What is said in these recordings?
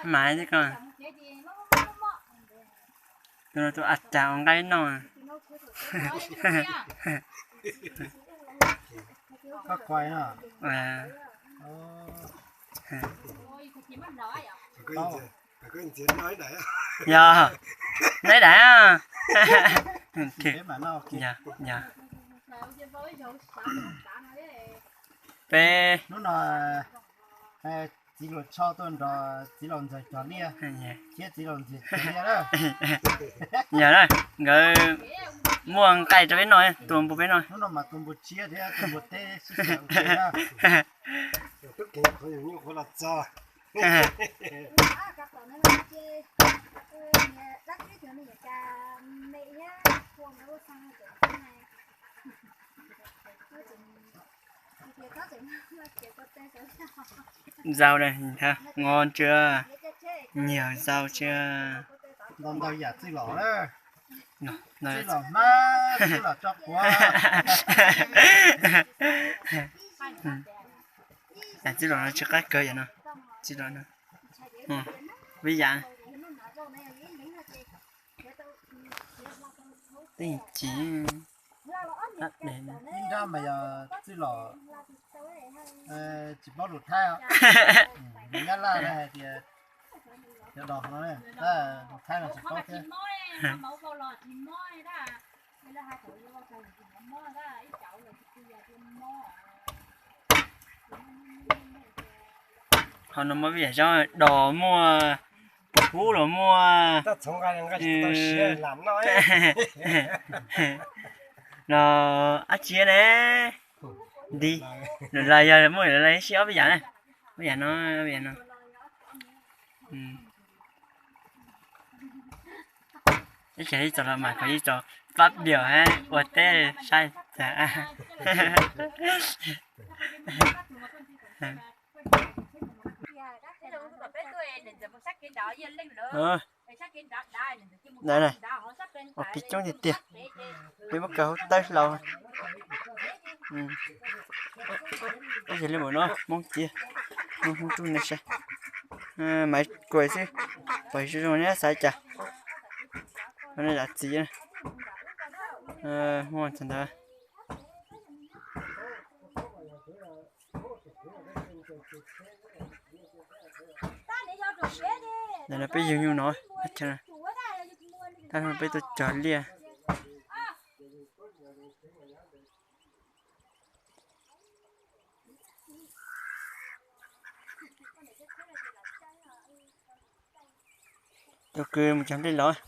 Mas ko, tus no tus a cas ua nqaij noj. Yog, neb dam. Yog, yog. Peb hnub no txiv Luas Tsho tuaj nrog txiv Laus Ntxawg cog liaj thiab txiv Laus Ntxawg cog liaj na. Yog na, nkawd muaj nqaij rau peb noj, tua npua peb noj. Hnub no mas tua npua tsiab thiab tua npua teb sib xyaw ua ke na. Zau da, nqos tsua, nyiam zau tsua. Ntau ntau yam txwj los, txwj los hmab, txwj los tso quav. Txwj los no tsis qab kawg yam no, txwj los no. Peb yam, teej ci, ib nrab mas yog txwj los tsis paub lus Thaib, lus Nyab Laj hais tias cov dos no, lus Thaib los tsis paub thiab. Qhov no muaj peb yam zaub, dos muaj, pub los muaj, los ab tsi ne, nti, lawv yog muaj lawv sib ob peb yam na, ob yam no, ob yam no. Ib tsam ib txog los mas koj ib txog plab diam ua teb saib. Ua kev coob tiag tiag, peb muab kaw hauv tawb hlau. Peb yog li mus no Hmoob tiag, Hmoob Hmoob tsuj ne saib. Maiv kuam xwb, pom zoo zoo neb xav cas. Zam txiv Hmoob txog ntawd. Ntawm no peb yug nyuj no, tab no peb tuaj cog liaj. Tus kwv mus cog nplej los.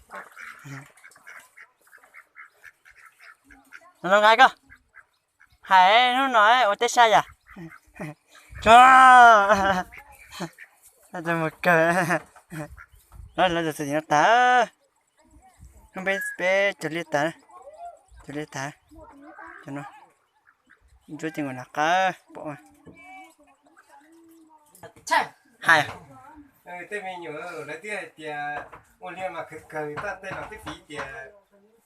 Los nqa koj. Hais hnub no ua teb sab yam. Tus mus kawg. Lawv tus txim no tag. Hnub peb peb cog liaj tas, cog liaj tas. Cov no ntsuab ces nkaus nram qab pom. Hais. Tej me nyuam lawv twb hais tias ua liaj mas kawg kawg, tab tej los twb piv tias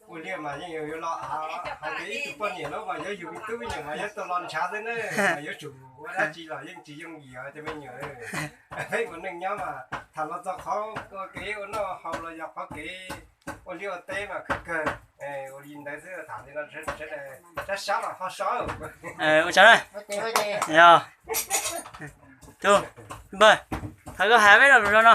ua liaj mas yeej yuav los hais tias ib tug poj niam lawm mas yuav yug me tub me nyuam mas yuav tau los ntshav xwb na, mas yuav tsum ua dab tsi los yeej tsis yooj yim os cov me nyuam. Peb ua neej nyob mas tham los txog qhov ua kev ua noj haus los yog qhov kev ua liaj ua teb mas kawg kawg. Ua li ntawd xwb, tham li no sab sab los ho so. Ua tsaug na. Yog, tus npawg, thov koj hais peb lo lus zoo no.